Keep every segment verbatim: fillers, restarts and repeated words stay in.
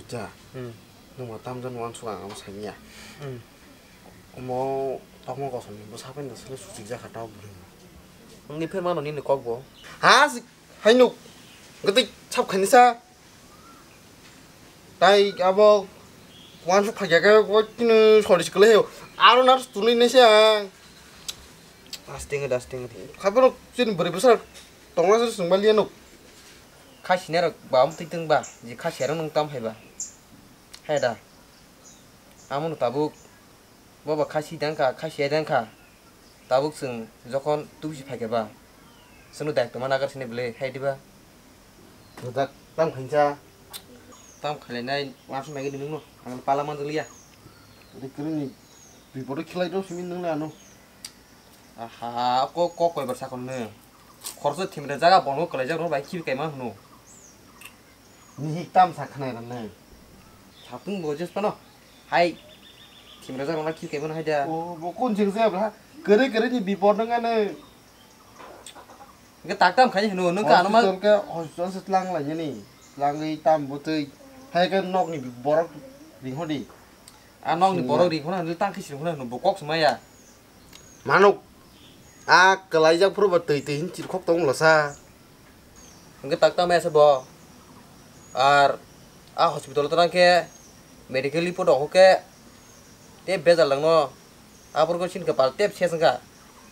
Ja. Hmm. Nwng bo tamjani uansuk ang abo saimanya. Hmm. Omo tokma kosom ni bwsa bai no sini suchik jakha tamo bwrwi. Wngni phermano nini kok bo. Ha, si-, haino. Gati sap khaini sa. Tai abo uansuk phai khe, o kini sori sikle he. Aro nar tunui nese ang. Asting, asting. Khabono chini bwrwi bwsa tongna se sung baliya nuk. Kha sinai rok ba, omo twi tong ba, je kha siya rok nung tam hai ba. Hai da. Amo no tabuk, bo ba kha si dang kha, kha siya dang kha. Tabuk chwng jokhon tubusi phai khe ba, chwngno daitwma nagar sini bwle, hai di ba. Rwjak, tam khainsa. Tam khainai, uansuk nai di nung no, ang pala manjak liya. Ri kwrwini bipor khilai do simi nung le ano. Aha, ko, ko koi bar sakon ne. Khoroksa thimre jaga bono kwlaijak rw bai khibi kaima hwno. Nihik tam sa khnai rwnai. Satung bo jes pano. Hai. Thimre jaga rw khibi kaima hai da. O, bo kun jeng jaya bra. Kere kere ni bipor nang ane. Ge tak tam khai hwno, nung ka ano ma. Hospital ke, hospital se tlang lai ni. Tlang ei tam bo tei. Hai ke nok ni borok ring hodi. A nok ni borok ring hwno, tang khe sing hwno, bo kok sumaya. Manuk, a kwlaijak phuru ba twi twi hin chirkhok tong lasa. Hwnkhe tak tamo ya se bo. Ar a hospital o tang khe medical report rok khe tei bejal langno. Aborok chini kwpal tep ses wngkha.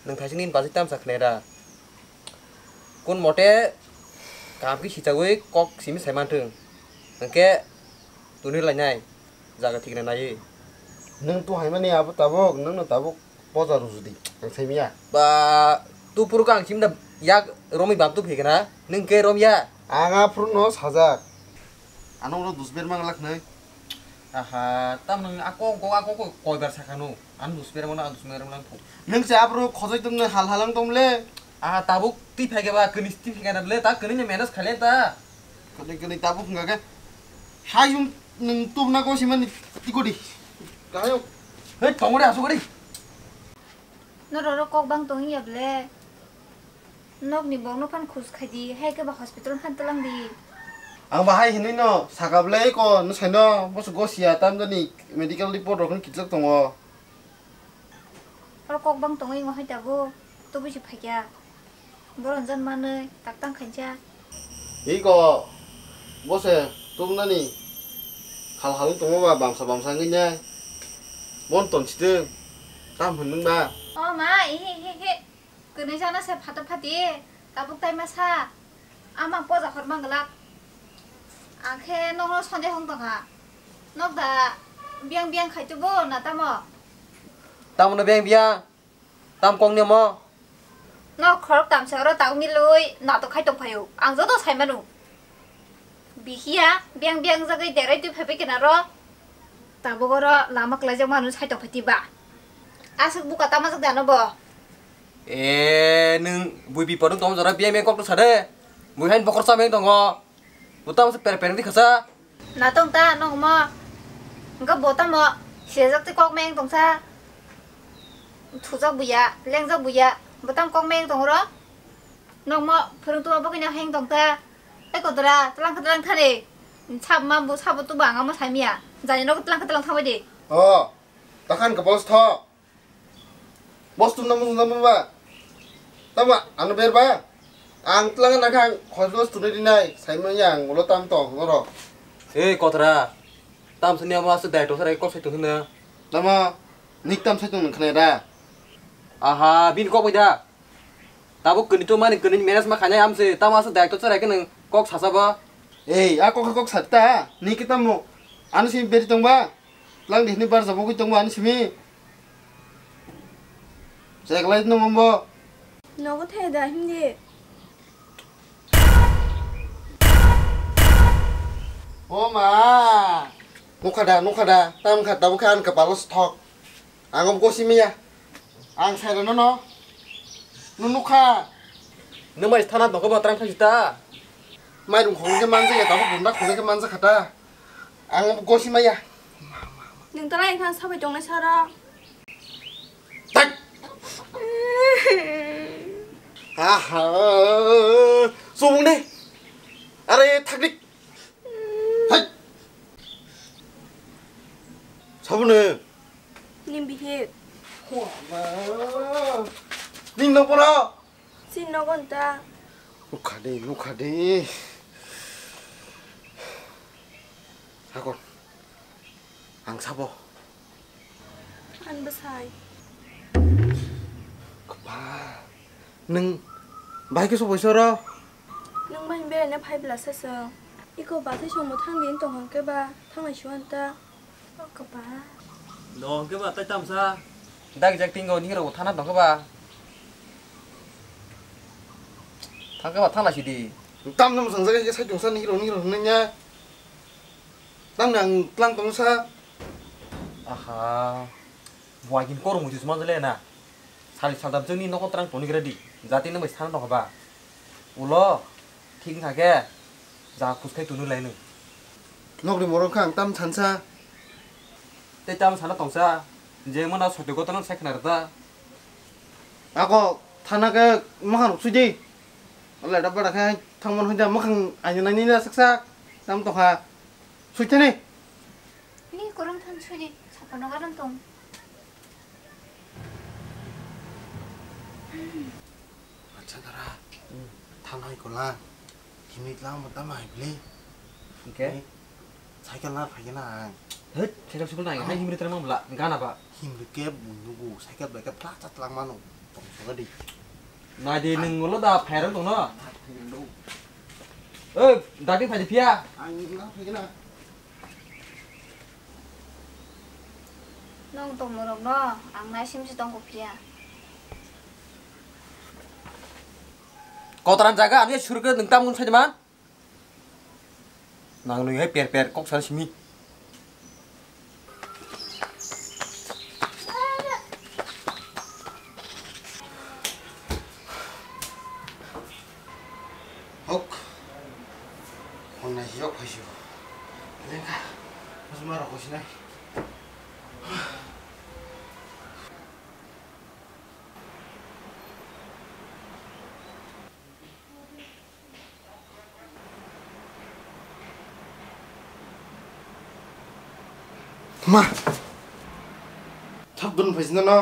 Nwng thaising nini bagwi tamsa khnai da. Kun mote kaham khe sichagwi kok simi sai manthwng. Hwnkhe tuni lainai. Jaga thikna naiwi. Nwng tu haimani abo tabuk, nwngno tabuk poja rujudi, ang saimanya. Ba, tu puruk ang simda yak romwi bam tu phikna, nwng khe romya. Ang aphuru no sajak. Ano ulo dus ber mang lak nai. Aha, tam nwng a kok, kok, a kok, kok, koi bar sakha no. Ang dus ber mang, ang dus ber mang. Nwng se aphuru khojoi tum nai hal halang tom le. Aha, tabuk twi phai khe ba, kani twi phai khe na le, ta kani ne manage khaile ta. Kani, kani tabuk hwnga khe. Hai yung Nwng tubuna ko simani tikodi. Kayo. Hei, tongore asugori. Nororo kok bang tongya ble. Nokni bokno phan khus khaidi, hai khe ba hospital phan twlang di. Ang bahai hinui no saka ble ko, no saino, boso gosia tamjani medical report rok no kijak tongo. Oro kok bang tongwi ngo hai tabuk, tubui se phaikya. Boron jan manwi tak tang khainsa. Iko, bose tubunani hal hal tongma ba bamsa bamsa wngwi nai. Bon ton sitwng, tam hwnwng ba. O ma, ihi, ihi, ihi. Kwnwi jana se phato phati, tabuk tai masa. Ama poja hor manglak. Ang khe nokno sonde hong tongkha. Nok da biang biang khai tubo na tamo? Tamo no biang biang? Tam kok ni mo? No khorok tamsa oro tang milwi natok khai tong phaio. Ang joto sai manu. Bihiya biang biang jagwi derai twi phaibai kena ro. Tabuk oro lama kwlaijak manu sai tong phai twi ba. Aswk buka tama jak de ano bo. E, nwng bui bipor nwng tong jora biang biang kok to sade. Bui hain bokor chameng tongo. Bo tamo se per per di khasa. Na tong ta nokmo. Engka bo tamo sejak tei kok meng tongsa. Thujak buya, lengjak buya. Bo tam kok meng tong ro. Nokmo phwrwng tuma bokino heng tong ta. Tei kodora, tlang kha tlang thani. Sab ma bo sabo tuba ang amo saimiya. Jani nogo tlang kha tlang thabai di. O, takhan ka bos tho. Bos tumna mung na ba. Tama ano ber ba. Ang tlang na khang khosno stunai dinai. Saimanya ang ulo tam tong noro. Ei kotra. Tam sini amo asu dai to sarai kok sai tong na. Tama nik tam sai tong khna da. Aha, bin kok bai da. Tabuk kini to mani kini meres ma khanai amse. Tama asu dai to sarai kini kok sasa ba. Ei, a kok kok sakta. Nik tamo. Ano sini beri tong ba. Tlang di hini bar jabo gwi tongma ani simi. Cheklai no mambo. Nogo the da hindi. O ma. Nukha da, nukha da. Tam kha tabuk kha an kapalo sthok. Ang obo simi ya. Ang sai rano no. Nung nukha. Nung mai thana tongkha ba tram khaji ta. Mai rung khong khe manja ya, tabuk bunda khong khe manja khata. Ang gosi maya. Nung tala ikhang sabai tongnai sara. Tak. Aha. Sumung de. Are thakdik. Hai. Saboni. Ning bihik. Ning nokporo. Sin nogon ta. Nukha di, nukha di. Hakon. Ang sabo. Ang bwsai. Kapa. Nung bai khe sobo soro. Nung bai beraina phai bwla saswng. Iko bwsai songbo thang di tong hwn khe ba thanglai si hwn ta. O kapa. No hwn khe ba tai tamsa. Dak jak tingo ni rok thana tong khe ba. Thang khe ba thang lai si di. Tam no mwsang jaga khe sai tong sa ni rok ni rok nang ya. Tam nang tlang tong sa. Aha. Buai gini kormo muchus manjale na. Sali saldam chwngni nokho twrang toni gra di. Jati nang bai sana tongkha ba. Ulo thik wngkha khe ja khus khai tunu lai nung. Nokni morok kha ang tam sansa. Tei tam sana tongsa. Je mana sotyo gotano sai khna rwda. Ako thana khe makhang rok sui di. Lai da bada khe thangmani hoi da makhang aina nani da sak sak. Tam tongkha. Sui thani. Ni korom than sui di. Sapa no garam tong. Acha dara. Hmm. Thanai kola. Himit lang mo tama hai bli. Oke. Cycle na phai na ang. Hei, cycle sukul nai, hai himri terang bla, gana ba. Himri ke nugu cycle bai ke pla chat lang mano. Tong soga di. Nai di nung ulo da phai rang tong no. Eh, dati phai di phiya. Ang na phai na. Nong tongmorokno ang naisimse tongkho phiya. Kotoran jaga ani surke nung tam gun sajaman. Nang nui hai per per kok sana simi. Hok. Honna si yok phaisio. Lengkha. Mas maro ko sinai. Ma. Thap dun phaisina no.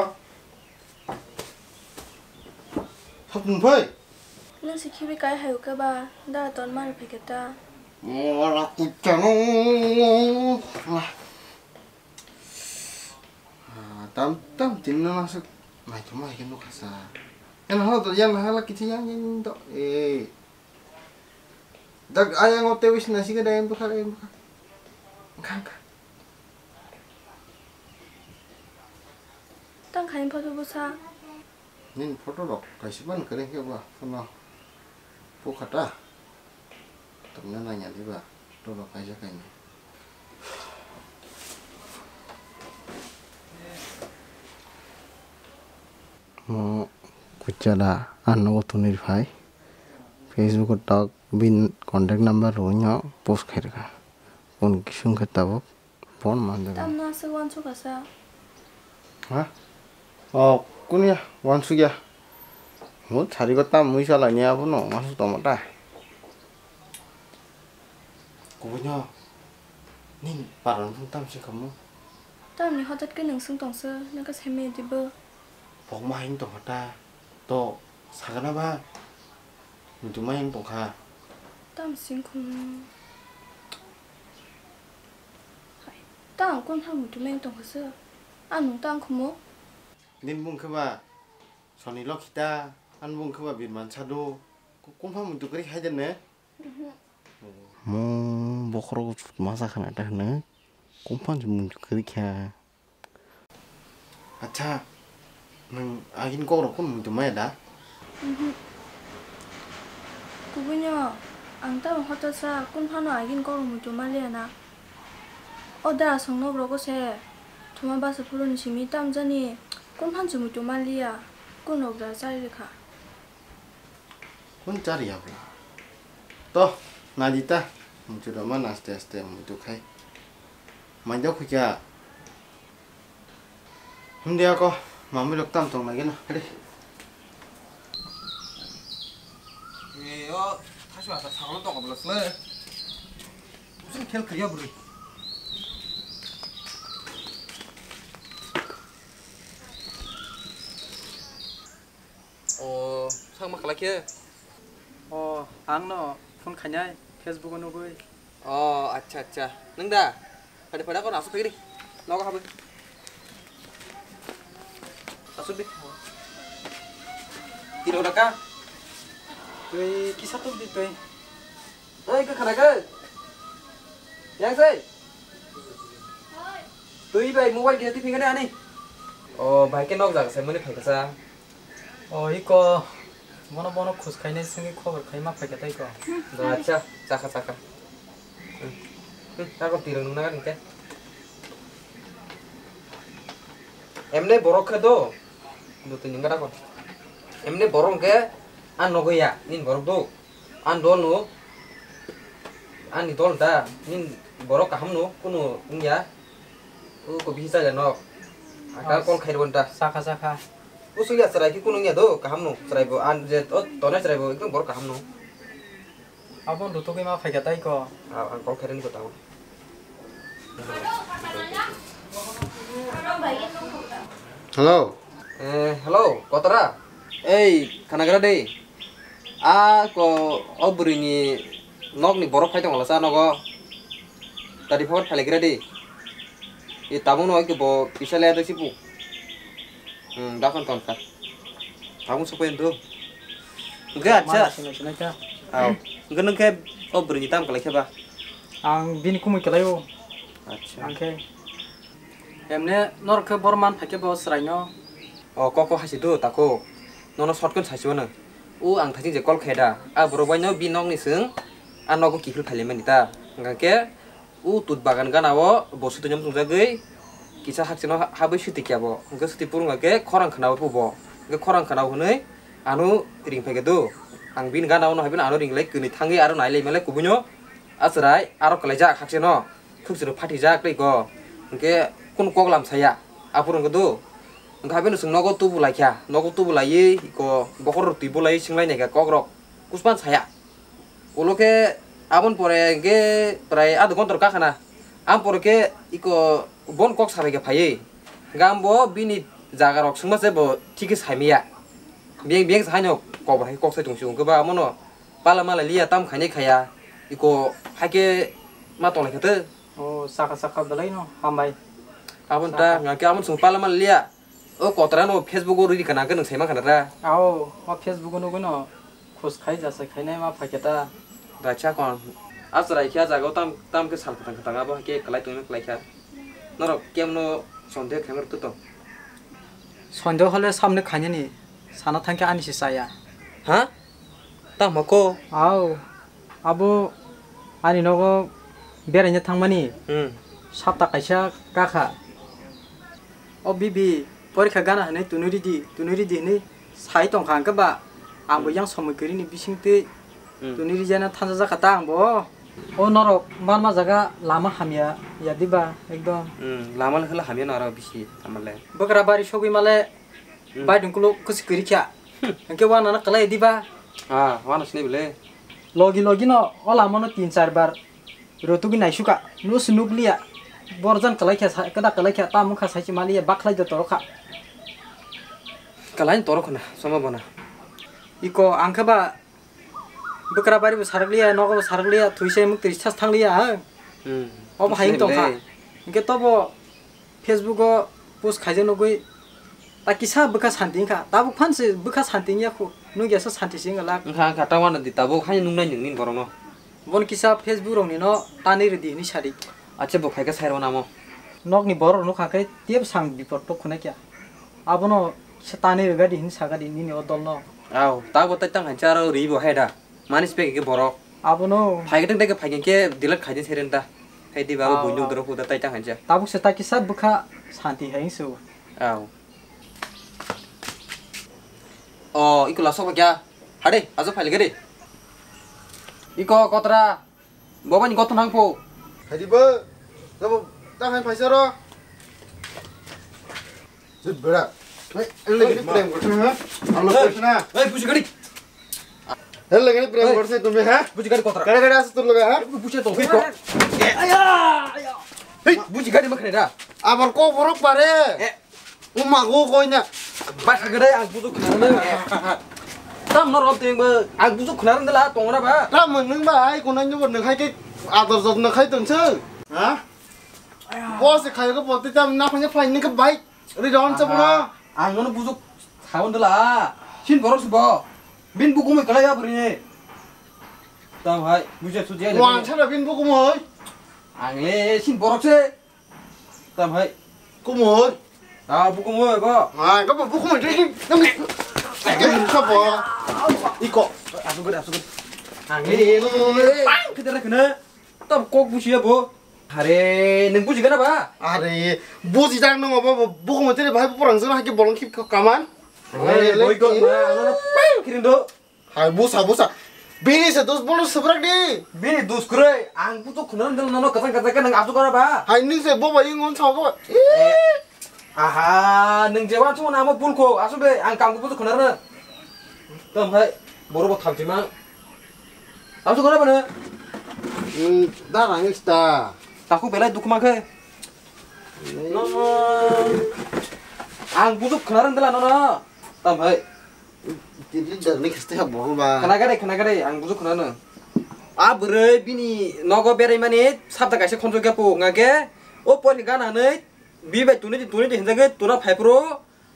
Hapung phai. Nung si khibi kai hai uke ba, da ton mar phiketa. Mora kuchano. Ah, tam tam tin na nasuk. Mai to mai ke nukha sa. Yan hal to yan hal kithi yang yang to. Eh. Dak ayang o tewis nasi ke dayang bukhar ayang bukhar. Khang khang. Tang khain photo busa. Nini photo rok kaisa ban kwrwi khe ba phano bukhata. Tamna nangya diba photo rok kaisa kainwi. Mo kuchara ano tuni phai. Facebook o tok bin contact number rwino post khairwkha. Phone kisung khe tabuk. Phone manjago. Tamno aswk uansuk asa? Ha? Oh, kunya uansuk ya. Mo sarigo tam mui salai ni abono uansuk tongma ta. Kubuino ning paron phung tam sing khamu. Tamni hotat ke nung sung tongsa nang ka seme dibo. Pokma hing tongma ta. To sagana ba. Muitu mayung tongkha. Tam sing khumu. Hai, tang kon ha muitu mayung tongkha se. Ang nung tang khumu. Din bung khe ba soni lokhita, an bung khe ba birman sadu. Ku-, kung pha muitu kari khai den ne? Mhm. Mo bokhorok masa khana ta hne. Kung pha muitu kari kha. Acha, nwng agini kokrok phano muitu maya da? Mhm. Kubuino, ang tamo hotosa, kung phano agini kokrok muitu maliya na. O da aswk nok rogo se, thuma basa phuluni simi tamjani, kung phansi muitu maliya, kung rok da chari rikha. Kun chari ya bla. To, nadi ta. Muitu roma aste aste muitu khai. Maida khuikya. Himdi ako, mamui rok tam tong nai gena. Hadi. E, o, thasu asa sakno tong bla sle. Usin khel khriya bri. Tamo khalai khe? O, ang no phone khainai, Facebook o nugwi. O, acha, acha. Nwng da? Phade, phade, ako nasu phegri. Nogo habwi. Asuk di. Tiro da ka? Twi kisa tuk di twi. Oi, ka khana ka? Yang sei? Twi bai mobile kisa twi phingani ani. O, bai ke nok jaga sai mani phai kasa. O, iko, bono, bono khus khainai sengwi khobor khai ma phaikha tei ko. Do, acha, chakha, chakha. Hmm. Hmm, ako tirung nungna gani khe. Emne borok khe do. Do twi nungna ko. Emne borok khe, an nogo ya, nin borok do. An dol no. Ani dol da, nin borok kaham no, kunu wngya. O ko bisi chaja nok. Aka call khairwon da. Sakha, sakha. Usuk ya chwrai ki kunu wngya do, kaham no. Chwrai bo, an je, o, tonai chwrai bo, ekdom borok kaham no. Abon rutugwi ma phaikha tai ko. A, ang call khairwni ko tao. Hello. Eh, hello, kotora. Ei, khanagra de. A ko, o bwrwini nokni borok phai tongla sa nogo. Tadi phor phailaikra di. E tabuk no ke bo kisa le adai sipu. Hmm, dakon ton ka. Tabuk sopai ndo. Ge acha. Sinai sinai ka. Au. Ge nang ke o bwrwini tam kalai khe ba. Ang bini kumui kalai o. Acha. Ang khe. Emne norok khe bor man phaikhe bo chwraino. O kok kok haisi do tako. Nono short khe saisi wano. O ang thajing je call khe da. A borok bai no bi nok ni swng. A nogo kiphil phailaimani ta. Hwnkha khe o tut bagan gana o bo swtwi no muchungjagwi kisa hakcheno ha-, habwi swtwi kya bo. Hwnkhe swtwi purung khe khorang khna o bo. Hwnkhe khorang khna o hwnwi ano ring phaikhe do. Ang bini gana o no haibino ano ring lai kwnwi thangwi aro nai lai malai kubui no. A chwrai aro kwlaijak hakcheno. Khwk chwrwk phatijak tei go. Hwnkhe kunu kok lam saya. Aphuru hwnkhe do. Hwnkhe haibeno chwng nogo tubu laikha. Nogo tubu laiwi iko bokhorok twi bolaiwi swnglainaikha kokrok. Kuspan saya. Ulo khe aboni pore hwnkhe prai adha gontor kakhana. Aboni pore khe iko bon kok sabaikha phaiwi. Hwnkhe ambo bini jagarok swngma se bo thikhe saimaya. Biyang biyang se haino kobor hai kok sai tongsi hwnkhe ba amono. Pala mala liya tam khainai khaya. Iko haikhe ma tonglai kha tei. O, sakha sakha belai no hambai. Abon ta, sakha. Nga khe abon sung pala mala liya. O kotra no Facebook o riri kana khe nung sai ma khana ra. Ao, o Facebook o nugui no khus khai ja sai khainai ma phaikhe ta. Da cha kon. Asrai khe jaga o tam, tam khe sal khatang khatang abo haikhe kalai tongma kalai kha. Norok kemno sonde khaimar tu to. Sonde hole samne khainani sana thangkhe ani se chaya. Ha? Tamo ko? Ao, abo ani nogo beraina thangmani. Hmm. Sapta kaisa kakha. O bibi, porikha gana hinwi tunui ridi, tunui ridi hinwi sai tongkha hwnkhe ba, ang bo Hmm. yang somoi kwrwini bisingtwi Hmm. tunui rijana thansa jakha ta ang bo. O norok manma jaga lama hamya ya diba ekdom. Hmm, lama le hamya no aro bisi tamale. Bwkra bari sogwi male Hmm. Bai dungkulo kwchwk kwrwi kha. Hmm. Hwnkhe wanano kwlai diba? Ah, wano sinai bwle. Logi logi no o lama no tin char bar rotugwi naisukha. Nusu nukliya. Borjan kwlai kha sa-, kwda kwlai kha. Tamo wngkha saisi maliya bakhlai do toro kha. Kwlai toro khna, somo bona. Iko ang khe ba Bwkra bari bo sarakliya, nogo bo sarakliya, thwisa mukti sas thangliya, ha? Hmm. Obo hayung tongkha. Bwsai le. Hwnkhe tobo Facebook o post khaijak nugwi, ta kisa bwkha santi wngkha. Tabuk phan se bwkha santi wngya khu. Nukya se santi se wngya lak. Wngkha, wngkha, ta wanadi tabuk haino nuknai nini borokno. Bon kisa Facebook rokni no tanwi rwdi hinwi sadi. Acha bo phaikha sairok namo. Nokni borok rok nukha khe tei bwsang bipot tok khwnai kha. Abono kisa tanwi rwgadi hinwi sagadi nini o dolno. Au, tabo tai tang hancha aro ribo hai da. Manis pek ke borok. Abono. Phaikhe tang teke phaikhe ke delete khaidi seren da. Hai di babo Au, buino au. Dorok huda tai tang hancha. Tabuk se ta kisa bwkha santi hai su. Au. O, iko la sok kya? Hade, ajo phaile gede. Iko kotra. Bobani gothon hang pho. Hadi bo. Nabo ta hai phaisa ro. Jut bera. Hey, ele gini prem gorse ha? Alo prem na. Hey, buji gari. Ele gini prem gorse tumi ha? Buji gari kotra. Kare kare asa tur laga ha? Buji to. Aya, aya. Hey, buji gari makhne da. Abar ko borok pare. Eh. Uma go koina. Bas gede ang butuh khana. Tam no rok tengbo, ang bujuk khna rwndela tongna ba. Tam nwng ba ai kunai nyobo nwng hai ke ador jotno khai tong se. Ha? Bo se khai ko poti tam na phanya phai ni ke bai. Ri ron sa bro. Ang no bujuk khaon dela. Sin borok se bo. Bin bukumoi kala ya bri. Tam hai, bujia sudia. Wan sa bin bukumoi. Ang le sin borok se. Tam hai. Kumoi. Ah, bukumoi bo. Ah, ko bukumoi dei. Tam ni. Ai ka sa bo. Iko. Asugud, asugud. Ang le. Pang kita kena. Tam kok busia bo. Are, neng buji gana ba? Are, buji jang nang bo, bo, bukumoi teri bahai bo porang jana hake bolong khip kaman. Are, boi kok ma, ano pang kirin do. Hai, busa, busa. Bini se dos bolo sebrak di. Bini dos kuroi. Ang buto khuna dal nono kacang kacang kan ang asu kara ba. Hai, ning se boba ing on sao boba. Aha, nung je wansu na mo pul ko. Asu be ang kam ko buto khuna na. Tam hai, boro bo thamchi ma. Asu kara ba na. Hmm, da rang ista. Taku belai dukma khe. No, no. Ang buto khuna dal nono. Tam hai. Tini leader ni khisti ha bol ba. Khna gade, khna gade, ang bujuk khna no. A bwrwi bini nogo berai mani sabda kaisa khonjok ya pu nga khe o pori gana nai bi bai tuni di, tuni di hinjagwi tuna phai phuru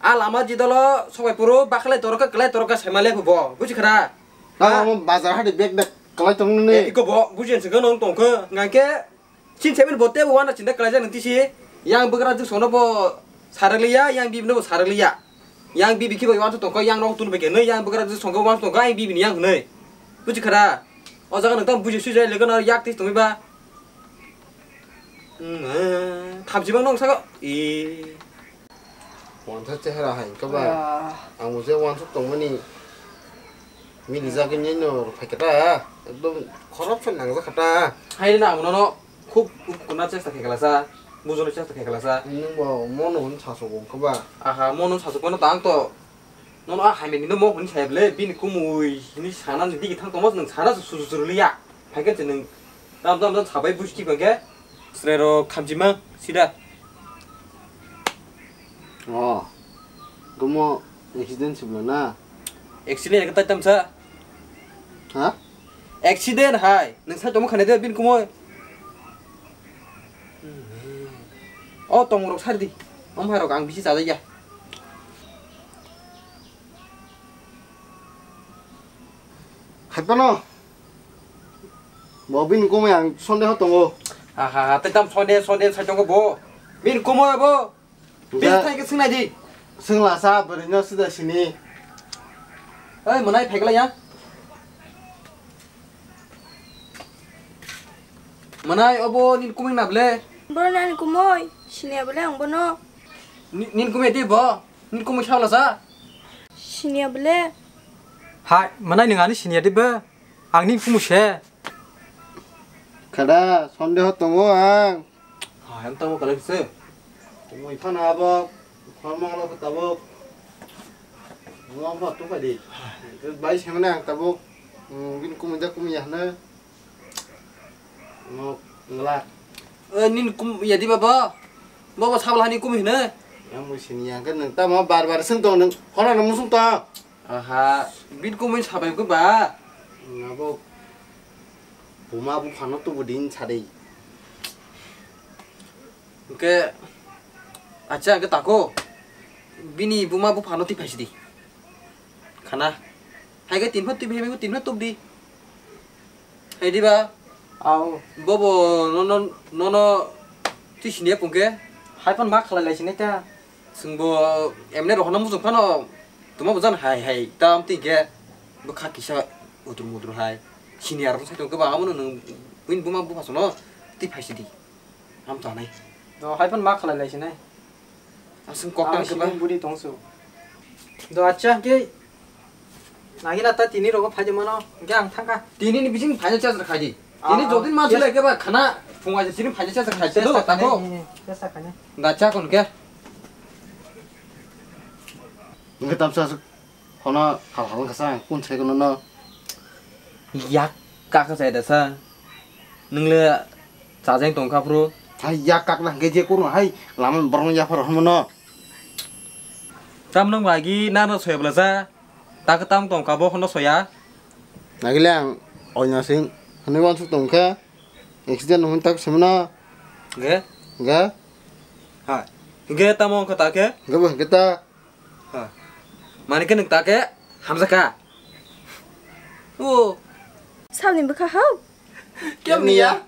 a lama jidolo sobai phuru bakhlai toroka kwlai toroka sai male phu bo buji khra. Tamo bazar hadi bag bag kwlai tong ni. Iko bo buji se gano tong khe nga khe Chin seven bo tebo wana chinda kalaijak nang tisi. Yang bwgra jwk songno bo sarak liya, yang bibi no bo sarak liya. Yang bibi kibo wansu tongkha, yang nok tun beke nai, yang bwgra jwk songkha wansu tongkha, yang bibi ni yang nai. Buji khara. O jaga nang tam buji sui jai lega no yak tis tongwi ba. Hmm, eh, thamchi bang nong saka. E. Wansa chehra hai khe ba. Ah. Ang bo je wansuk tongmani mili jagwi nini no phai khe ta ekdom khorok se nangjak kha ta. Hai na ang nono khub ukuna chesta khe kala sa, bujoni chesta khe kala sa. Nung bo mono hwn sasu bo khe ba. Aha, mono sasu kono tang to. Nono a hai mani no mo hwn sai ble bini kumui hini sana ni digi thang tongma nung sana su su su liya. Phai khe nwng dam dam dam sabai busti khe. Srero khamjima sida. Oh. Gomo accident sibla na. Accident ka tam sa. Ha? Accident hai. Nung sa tomo khane de bin kumo. Oh, tong rok sar di. Om hai rok ang bisi chajai ya. Hai pano. Bo bini komoi ang sonde ho tongo. Aha, tei tam sonde, sonde sai tongo bo. Bini komoi bo. Bini thai ke singnai di. Singla sa bwrwi no sida sini. Oi, mwnai phaikla ya. Mwnai obo nini komoi na ble? Bo nani komoi, siniya ble ang bono. Ni-, nini komoi di bo? Nini komoi sala sa? Siniya ble? Hai, mwnai nung ani siniya di bo? Ang nini komoi se. Kada, sondeho tongo ang. Hai, ang tamo kalai se. Tumui phano abo, phano mangla ko tabuk. Mo mo tu kadi. Bai semane ang tabuk. Hmm, bin kumui da kumui ya hne. Mo ngla. Eh, nin kum ya di baba. Baba sabla hani kumui hne. Yang mo sini yang kan nang tamo bar bar sung tong nang. Hora nang musung tong. Aha, bin kumui sabai ko ba. Abo buma buphano tubu din sadi. Oke, acha ke tako. Bini buma buphano ti phaisidi. Khana. Hai ke tinpha ti bhai tinpha tubdi. Hai di ba. Au. Bobo no no no no ti sini pungke. Hai pan ma khalai lai sini ta. Chwngbo emne rohorna muchung phano tuma bo jan hai hai tam twi khe bwkha kisa udur mudur hai senior rok sai tong khe ba amo nwng buini buma bupha sono twi phai sidi ham chanai. Do hai phano ma khalai lai sinai. Aswng kok tang khe ba buri tong su. Do acha khe Nagina ta tini rogo phai mano, hingke ang thangkha. Tini ni bising phai chesar khai di. Tini jodin ma chulai ke ba khana phung aja tini phai chesar khai di. Chesta tako. Chesta khai. Da cha kon ke. Nge tam sa hono hal hal ka sa kun se kono no. Yak ka ka sai da sa. Nungle chajeng tong kha phuru. Hai yak kak na hingke je kono hai laman borong ya phar hono. Tam nang bagi na no soyabla sa. Ta khe tam tong ka bo hono soya. Nagile ang oina sing hwnwi wansuk tong khe accident hwn tak simano. Ge? Ge? Ha. Ge tamo wngkha ta khe? Ge bo hwnkhe ta. Ha. Mani khe nwng ta khe hamjak kha. O. Sabni bwkha hao? Kemni ya?